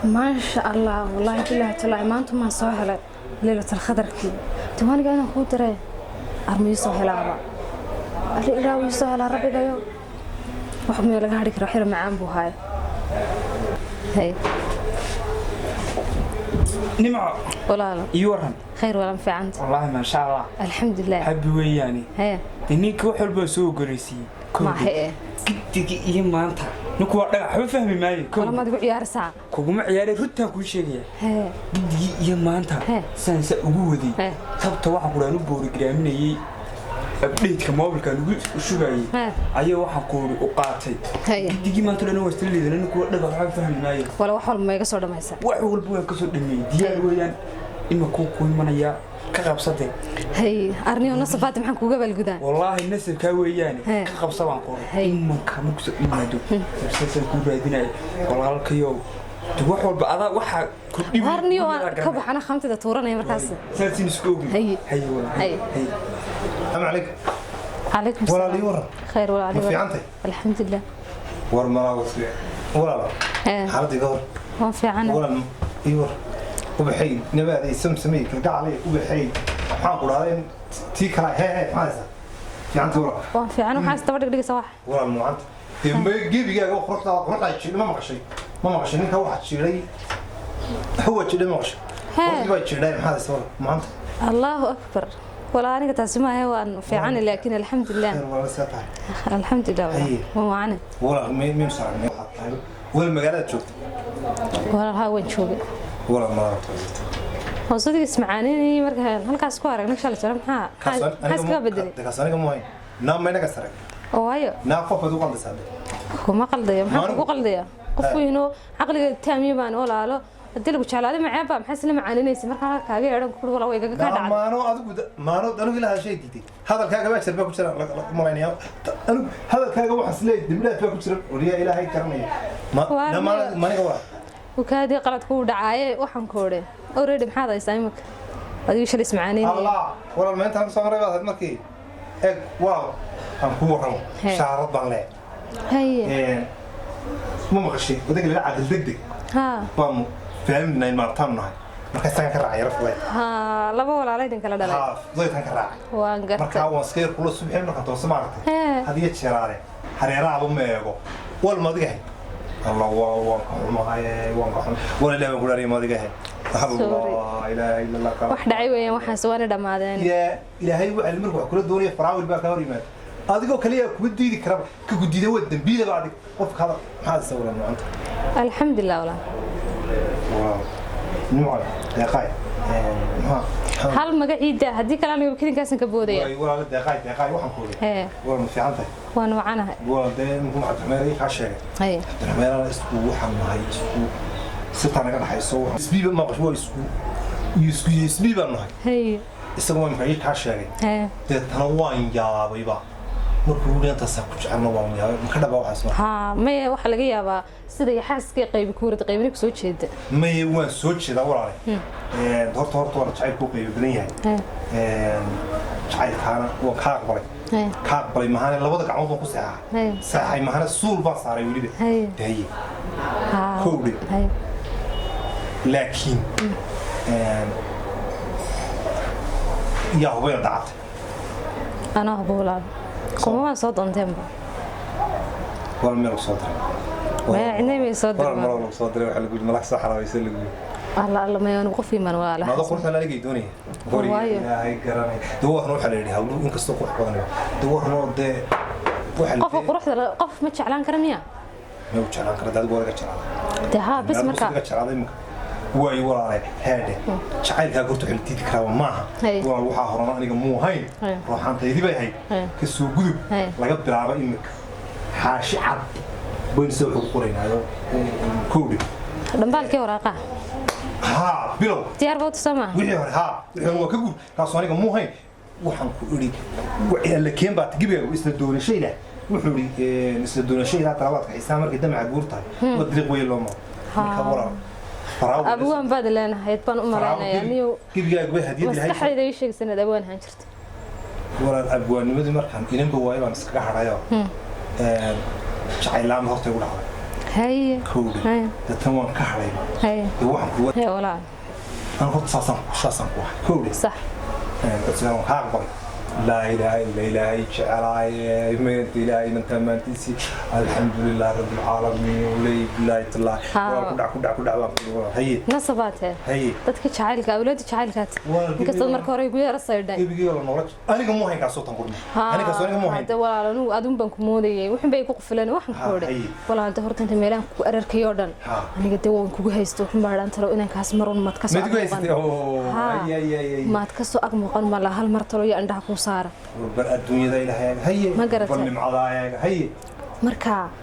Maasha Allah, wallaahi bilaahi talaahi, maanta maan soo helay Leylatul Khadarkii diiwaaniga inaan kuu diray. Armii soo helaaba ali ilaa wii soo helaa. Rabbigayo, wax meel laga hadhi kara xiro macaan buu haaya. Hay. Nimco. Walaalo. Ii waran. Khayr walan, fiicanta. Wallaahi maasha Allah. Alxamdulilah. Habi weeyaani. Hee. Dee ninka wax walba soo ogoleysiiyey. Maahe. Gidigi iyo maanta ninku waa dhagax, waxba fahmi maayo. Wala maad igu ciyaaraysaa? Kuguma ciyaaray, runtaan kuu sheegaya. Hee. Gidigii iyo maanta Hee. saan ugu waday. Hee. Tabta waxaan kudhaan u boorigiraaminayey, updateka mobilkaan ugu shubayay Hee. ayaa waxaan kuuri u qaatay. Haye. Gidigii maanta dhan waa isla liidana, ninku waa dhagax, waxba fahmi maayo. Wala wax walba ma iga soo dhamaysa? Wax walba waan kasoo dhameeyey, diyaar weeyaan. Ima kuu imanayaa, ka qabsatay. Hay, arniyo nasabaati, maxaan kuuga abaalgudaa? Wallaahi nasabkaa weeyaane. Hee. Ka qabsa baan qoray. Hey. Imanka markusoo imaado saasaan kuu raadinaya, walaalkayow. De wax walba adaa waxaa ku dhibi. Arniyo waan ka baxana, khamtida tuuranaya markaas. Saasiin isku ogni. Haye. Haye walaal. Haye. Haye. السلام عليكم. Calaykum. Walaal, ii waran. Khayr walaal. Ma fiicantahay? Alxamdulilah. War malaa walaal. Hee. Xaaladii ka hor. Waan fiicana. Walaal, ii war. Ubaxay nabaaday, samsamay kalgacalay ubaxay, maxaan ku dhahday tii kale? Hee hee, maxaa haysaa? Fiicanta walaal? Waan fiican. Waxaa isdaba dhigdhigaysa wax? Walaal, mucanta dee ma gebigaaga quruxda quruxda jiidhay? Ma maqashay? Ma maqashay ninka waxa jiidhay? Huwa jiidhay, ma maqashay? Hee. Quruxdii baa jiidhay. Maxaa haysaa walaal, mucanta? Allahu akbar, walaa aniga taasi maahe, waan fiican laakiin alxamdulilah. Khayr walaal, saa tahay? Alxamdulilah. Haye. Waan wacane. Walaal, miyaynu saragnay? Waxaad tahay walaal magaalada joogta? Walaal, haa, waan joogay. Walaal, malaha toosata. Hoosadii ismacaaninayay marka halkaas ku aragnay shalay jira. Maxaa maxaa iskaga bedelay? Kaas aniga muhayn naa, maynaga sarag. Oo waayo? Naa, qof baad u qaldaysaa. Kuma qaldaya, maxaa Maanigu? kugu qaldaya? Qof weynoo caqliga taamiye baan walaalo. Haddii lagu jeclaaday maceeba, maxaa isla macaaninaysa markaa halka kaaga yeedhan kuri? Wala way igaga kaa dhacday. Maano adigu, maano anigu ilaa shay diiday. Hadalkaaga baa jir baa ku jira malaynaya. Anigu hadalkaaga waxaan isleeyahay dembidhaaf baa ku jira. Waliyaa Ilaahay garanaya. Ma Waar na miya? Maniga waa Ukaadii qaladku u dhacaaye, waxaan koodhe already. Maxaad haysaa imika adigu shalay ismacaaninayay? Allah, walaal, ma intaan soo maray baad ahayd markii eeg. Walaal, aan ku warramo. Hee. Shaarad baan leeyahay. Haye. Ma maqashay odayga laga Cadil Degdeg? Haa. Baanu fahmnayn, maartaan nahay. Marka isagan ka raacay yara fudayd. Haa, laba walaala idin kala dhalay. Haa, fudaydkan ka raacay. Waan gartay. Markaa waan iska yar kula subxin markaan toose, maaragtay. Hee. Had iyo jeeraale hareerahaaba ma eego. Wal ma adiga ahay? Allah, waa waan ka xumahay, waan ka xumay wal. Ilaah baan ku dhaariyay, ma adiga ahay? Allah, ilaaha illa Allah. Wax dhacay weeyaan waxaas, waana dhammaadeen. Yaa Ilaahay, waxa markuu wax kula doonaya faraawil baa ka hor yimaada. Adigoo kaliya kuga diidi karaba, ka gudiida waa dambiilaba. Adig qofka hadal maxaad isa walaal maanta? Alxamdulilah walaal. Walaal Nimco, deeqaay, maxaa? Hal magaciida, haddii kale aniga kelinkaasan ka boodaya. Waay walaal, deeqaay, deeqaay, waxaan ku oday. Hee. Walaal, ma fiican tahay? Waan wacanahay. Walaal, dee muxuu Cabdiraxmaan ii kaa sheegay? Haye. Cabdiraxmaan isku waxaan nahay, isku sirtaa naga dhaxayso. Isbii ma maqasho? Waa isku isku isbii baan nahay. Haye. Isaga waa muxuu ii kaa sheegay? Hee. Deetana waan yaabayba markuu yidhi intaasaa ku jecelna, waan yaabay. Maka dhabaa waxaas marka? Haa, maya, waxaa laga yaabaa sida yaxaaskii qaybi kuurad qaybina kusoo jeeda. Maye, waan soo jeedaa walaale. Horta waa jacaylku qaybi badan yahay. Hee. Jacaylkaana waan kaa aqbalay. Hee. Kaa aqbalay mahane, labada gacmood baan ku seexaa. Hee. Seexay mahane, suul baan saaray weliba. Haye. Daye. Haa. Kowdhe. Haye. Laakiin yaa hubayna dacatay? Anaa hubo walaal, kuma waan soo doonteenba. Walaal, meel lagu soo diray? Maya, cidna may soo walaal dirin. Meel lagu soo diray waxaa lagu yidhi malax soo xaraabaysa lagu yidhi. Alla alla, maya, anigu qofkii maan walaala. Maado quruxdan anigay doonaya. Waayo. Ilaahay garanay, dee warna waxaa la yidhi hawluhu inkastoo qurux badan, dee warna dee waxaa la Qofka quruxda qof ma jeclaan kara miya? Ma u jeclaan kara? Adigu waa laga jeclaaday. Dee haa, bis marka. Laga jeclaaday imika. Waayo walaale, heedhe, jacaylkaaga horta waxaa la diidi karaaba maaha. Hay. Walaal, waxaa horana aniga muu hayn. Hay. Ruuxaantaydii bay ahayd. Hay. Ka soo gudub. Hay. Laga bilaabo imika xaashi cad baynu sida wax ugu qoraynaayo, kowdhe. Dhambaalkii waraaqaha. Haa, bilow. Diyaar baa tusaa maaha? Wixii hore, haa, wixii hore waa ka guur. Kaasoo aniga muu hayn. Waxaan ku idhi alla keen baa gebiga isla doonasho ilaah. Wuxuu idhi isla doonasho ilaah talabaadka xiisaa markay damaca guur tahay waa dariiq weyn loo maro. Marka walaal Abwaan baad leenahayd baan u malaynayaa niyow. Gebigaaga way hadiyad Ilaahay. Maskaxdayda ii sheegsan inaad abwaan ahaan jirto. Walaal, abwaanimadii markaan inanba waayo baan iskaga hadhayo, jacaylaama horta igu dhacday. Haye. Kowdhe. Haye. Deetan waan ka hadhay. Haye. Dee waxaan ku Haye walaal. Aan horta saasaan ku ahay, kowdhe. Sax. Codsigan waan kaa aqbalay. Laa ilaaha illa ilaahay jecelaaye maanta ilaahay inantaa maantiisii, alxamdulilah rabbilcaalamiin, ley bilaahi tallaahi. Waa ku dhac, ku dhac, ku dhac baan ku dhac. Haye. Nasabaatee. Haye. Dadka jacaylka, awlaadda jacaylkaat. Waa Inkastoo marka hore igu yara saydhay. Gebigii la noola, aniga muu hayn kaasoo tan kudhma, aniga kaasoo aniga muu hayn. Hade walaal, anugu adun baan ku moodayay, wuxun bay igu qufileen waxaan ku odhi. Haye. Walaal, de horta inta meelahan ku ararkay oo dhan, aniga de waan kugu haysto, wuxun baa dhan talo inaan kaas marun maad ka soo Mid ku haysatay oo ay ay ay ay. Maad ka soo ag muuqan ma laha, hal mar talo iyo indhaha kuu saara. Bal adduunyada ilaahay, haye. Ma garatay? Bal nimcada ayaga, haye. Marka